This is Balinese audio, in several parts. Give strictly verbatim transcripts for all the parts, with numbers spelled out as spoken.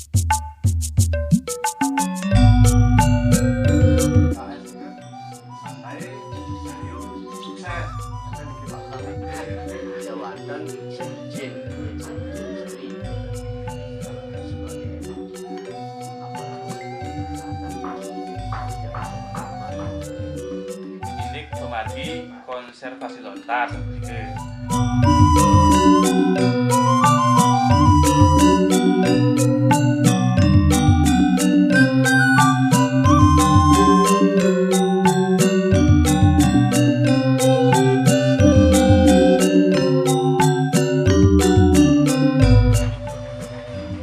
Santai, serius, sukses. Ada di kita kami. Jawatan sekjen, sekjen sendiri. Ini pemargi konservasi lontar seperti itu.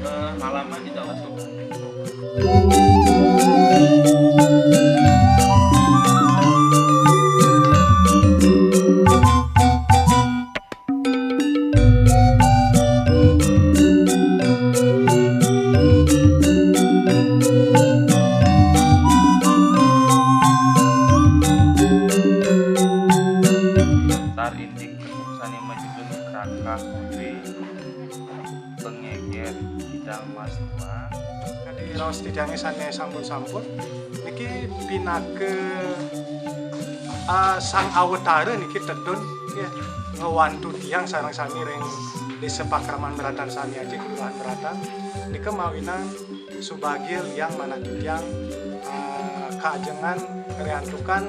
Eh, malaman di Jawa Tengah. Tar indik sane majudun Raka Putri, penggeger bidang mas tua. Kadi raos titiange sane sampun-sampun, niki pinaka, ah, Sang Awatara niki tedun, nggih, ngwantu tiang sareng sami ring Desa Pakraman Beratan sami aji, Kelurahan Beratan. Nika mawinan subagi liang manah titiang, ah, kaajengan riantukan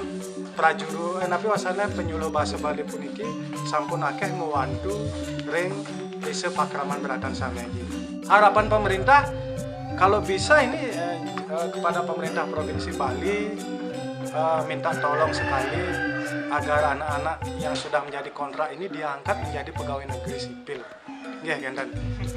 prajuru, eh, napi wasane, penyuluh basa Bali puniki sampun akeh ngwantu ring Desa Pakraman Beratan sami aji. Harapan pemerintah, kalau bisa ini, eh, eh, kepada pemerintah Provinsi Bali, eh, minta tolong sekali agar anak-anak yang sudah menjadi kontrak ini diangkat menjadi pegawai negeri sipil. Nggih, kenten.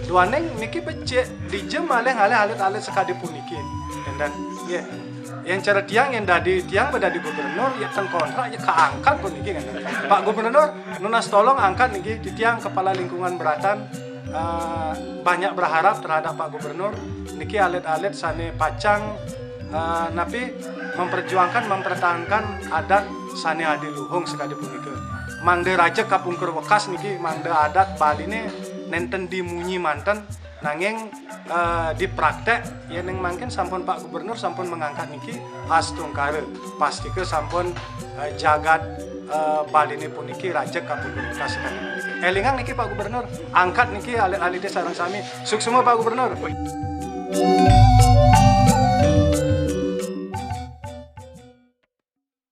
Duaning niki becik dija malih ngalih alit-alit sakadi puniki. Kenten. Nggih. Yen cara tiang, yen dadi, tiang badadi gubernur, ya ten kontrak, ya kaangkat puniki, kenten. Pak Gubernur, nunas tolong angkat niki, titiang Kepala Lingkungan Beratan, eh, banyak berharap terhadap Pak Gubernur. Niki alit-alit sane pacang, eh, napi, memperjuangkan, mempertahankan adat sane adiluhung sakadi punika. Mangda rajeg kapungkur wekas niki, mangda adat Baline nenten dimunyi manten, nanging, eh, dipraktek, yening mangkin sampun Pak Gubernur sampun mengangkat niki, astungkara, pastika sampun, eh, jagat, eh, Baline puniki rajeg kapungkur wekas sakadi punika. Elingang niki Pak Gubernur, angkat niki alit-alite sareng sami. Suksma Pak Gubernur.